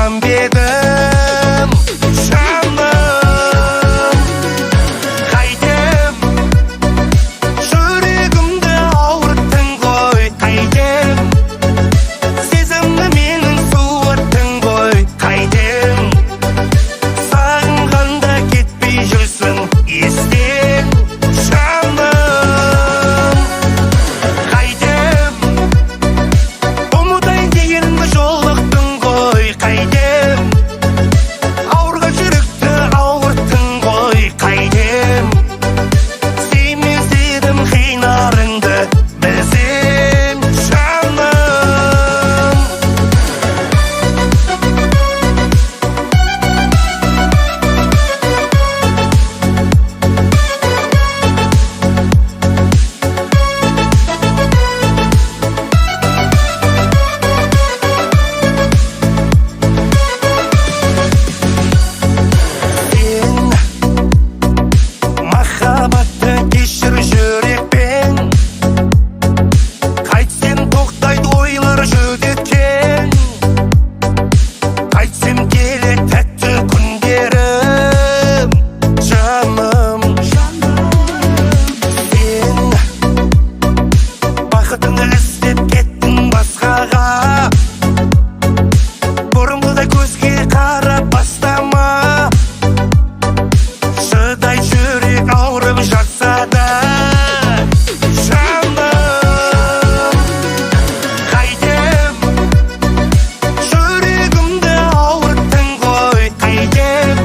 Ұмытсам ба едім, жаным, қайтем? Жүрегімді ауырттың ғой, қайтем? Сезімді менің суыттың ғой, қайтем? Сағынғанда кетпей жүрсің естен, жаным, қайтем? Ұмытайын дегенімді жолықтың ғой, қайтем? Ауырған жүректі ауырттың ғой, қайтем? Сүймес едім қинарыңды білсем, жаным. Сен махаббатты кешір жүрекпен. Қайтсем тоқтайды ойлар жүдеткен? Қайтсем келеді тәтті күндерім, жаным? Сен бақытыңды іздеп кеттің басқаға. Бұрынғыдай көзге қарап бастама. Шыдай жүрек ауырып жатса да, жаным, қайтем? Жүрегімді ауырттың ғой, қайтем?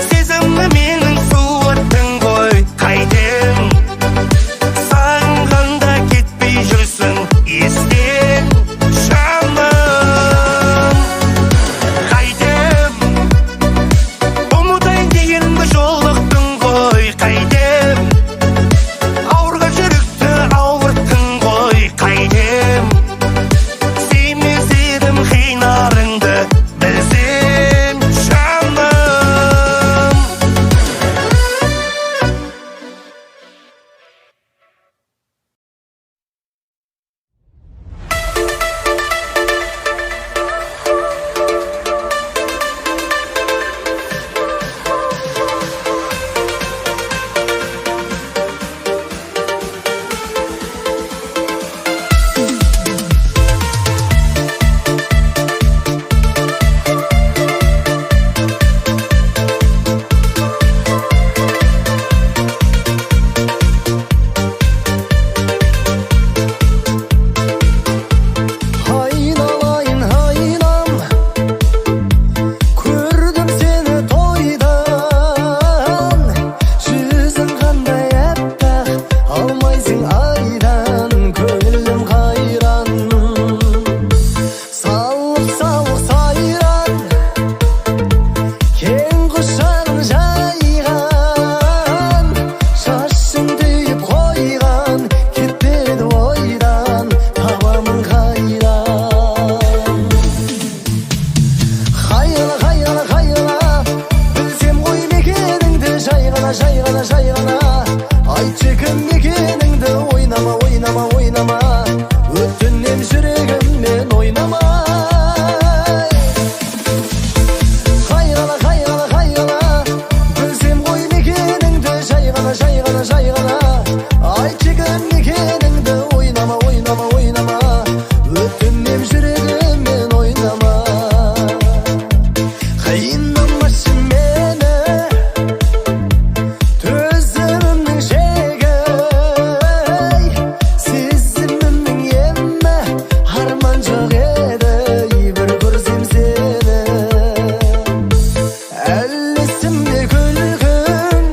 Сезімді менің суыттың ғой, қайтем? Сағынғанда кетпей жүрсің естен, жаным, қайтем? Ұмытайын дегенімді жолықтың ғой, қайтем? Ауырған жүректі ауырттың ғой, қайтем? Сүймес едім қинарыңды білсем, жаным. Айналайын айнам, көрдім сені тойдан. Жүзің қандай аппақ, алмайсың айдан. Көңілім қайран, сауық сауық сайран. Кең құшағын жайған, шашын түйіп қойған. Кетпеді ойдан, табамын қайдан? Хайала, хайала, хайала, білсем ғой мекеніңді. Жай ғана, жай ғана, жай ғана айтшы, кім екеніңді. Ойнама, ойнама, ойнама, өтінем, жүрегіммен ойнама. Хайала, хайала, хайала, білсем ғой мекеніңді. Жай ғана, жай ғана, жай ғана айтшы, кім екеніңді. Ойнама, ойнама, ойнама, өтінем, жүрегіммен ойнама. Қинамашы мені, төзімімнің шегі, сезімімнің емі. Арман жоқ еді бір көрсем сені. Әлі есімде күлкің,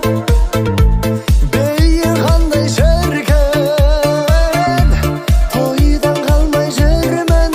бейін қандай шіркін. Тойдан қалмай жүрмін.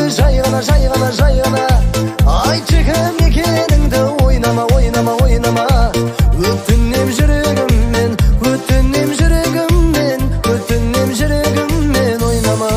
Жай ғана, жай ғана, жай ғана айтшы, кім екеніңді. Ойнама, ойнама, ойнама, өтінем жүрегіммен, өтінем жүрегіммен, өтінем жүрегіммен, ойнама.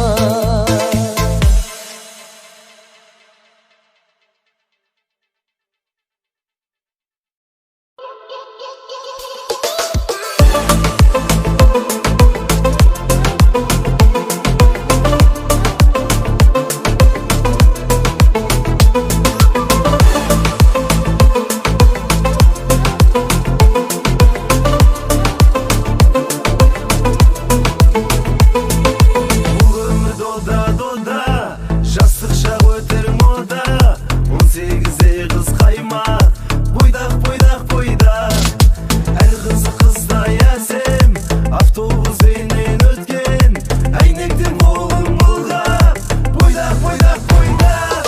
Бұл өмір дода, дода, жастық шақ өтер мода. 18-де қыз қаймақ, бойдақ, бойдақ, бойдақ. Әр қызы қыздай әсем, автобуспенен өткен әйнектен қолын бұлғап, бойдақ, бойдақ, бойдақ.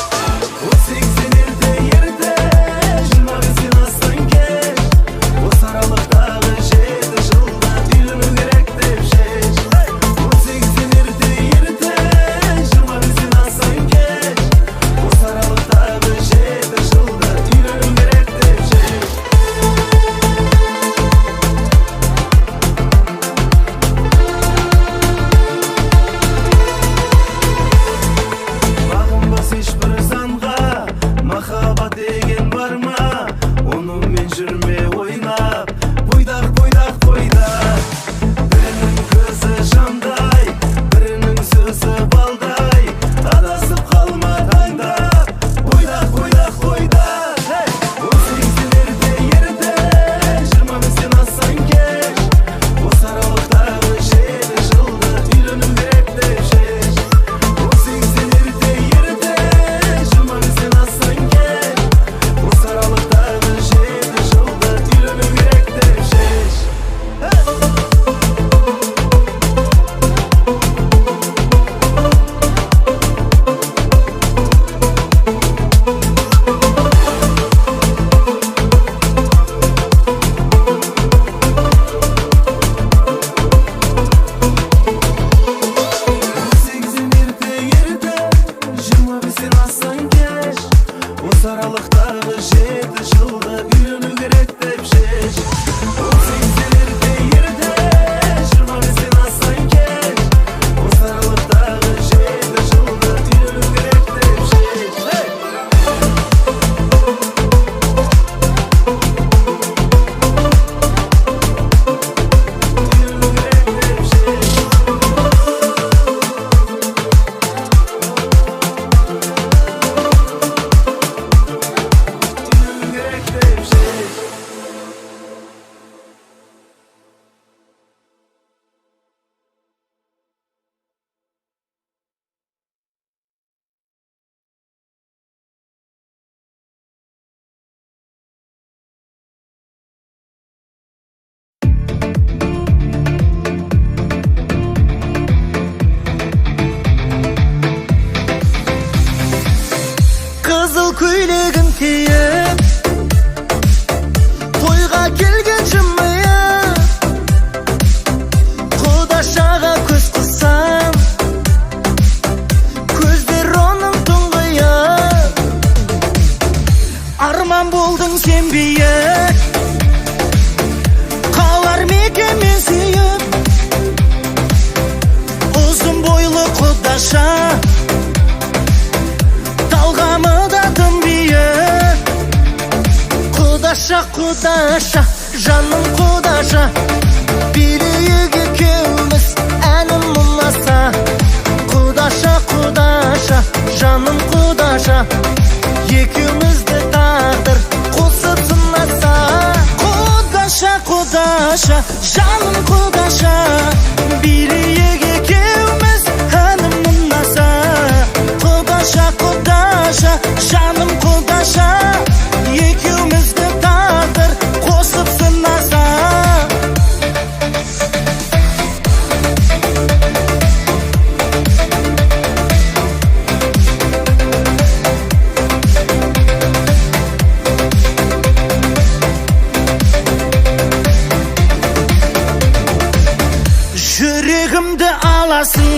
18-ден ерте, ерте, 25-тен асқан кеш, осы аралықтағы 7 жылда үйлену керек деп шеш. 18-ден ерте, ерте, 25-тен асқан кеш, осы аралықтағы 7 жылда үйлену керек деп шеш. Бағынбас ешбір заңға махаббат деген бар ма? Онымен жүрме ойнап, бойдақ, бойдақ, бойдақ. Бірінің көзі шамдай, бірінің сөзі балдай, адасып қалма таңдап, бойдақ, бойдақ, бойдақ. 18-ден ерте, ерте, 25-тен асқан кеш, осы аралықтағы 7 жылда үйлену керек деп шеш. 18-ден ерте, ерте, 25-тен асқан кеш, осы аралықтағы 7 жылда үйлену керек деп шеш. 18-ден ерте, ерте, 25-тен асқан кеш, осы аралықтағы 7 жылда үйлену керек деп шеш. 18-ден ерте, ерте, 25-тен асқан кеш, осы аралықтағы 7 жылда үйлену керек деп шеш. Үйлену керек деп шеш. Үйлену керек деп шеш. Қызыл көйлегін киіп, тойға келген жымиып, құдашаға көз қыссам, көздер оның тұңғиық. Арман болдың сен биік, қалар ма екен мен сүйіп? Ұзын бойлы құдаша, талғамы да тым биік. Құдаша, құдаша, жаным құдаша, билейік екеуміз, әнім ұнаса. Құдаша, құдаша, жаным құдаша, екеумізді тағдыр қосып сынаса. Құдаша, құдаша, жаным құдаша, билейік екеуміз, әнім ұнаса. Құдаша, құдаша, жаным құдаша, екеумізді тағдыр қосып сынаса. Жүрегімді аласың,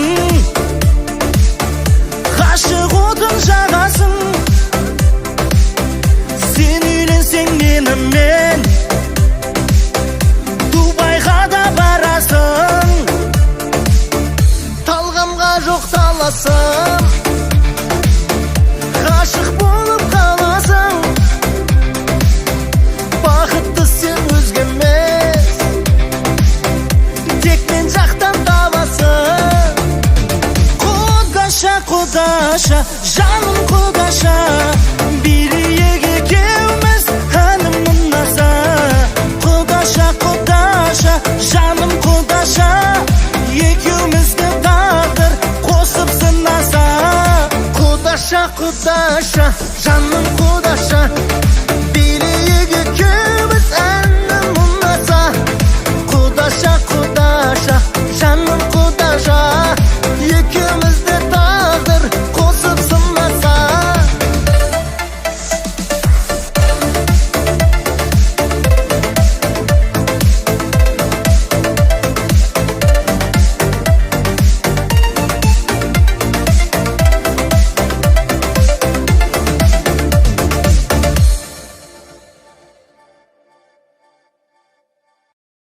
ғашық. Ұзын жағасын. Сен үйленсең менімен, Дубайға да барасың. Талғамға жоқ таласым, ғашық болып қаласың. Бақытты сен өзге емес, тек мен жақтан табасың. Құдаша, құдаша, жаным құдаша, билейік екеуміз, әнім ұнаса. Құдаша, құдаша, жаным құдаша, екеумізді тағдыр қосып сынаса. Құдаша, құдаша, жаным құдаша.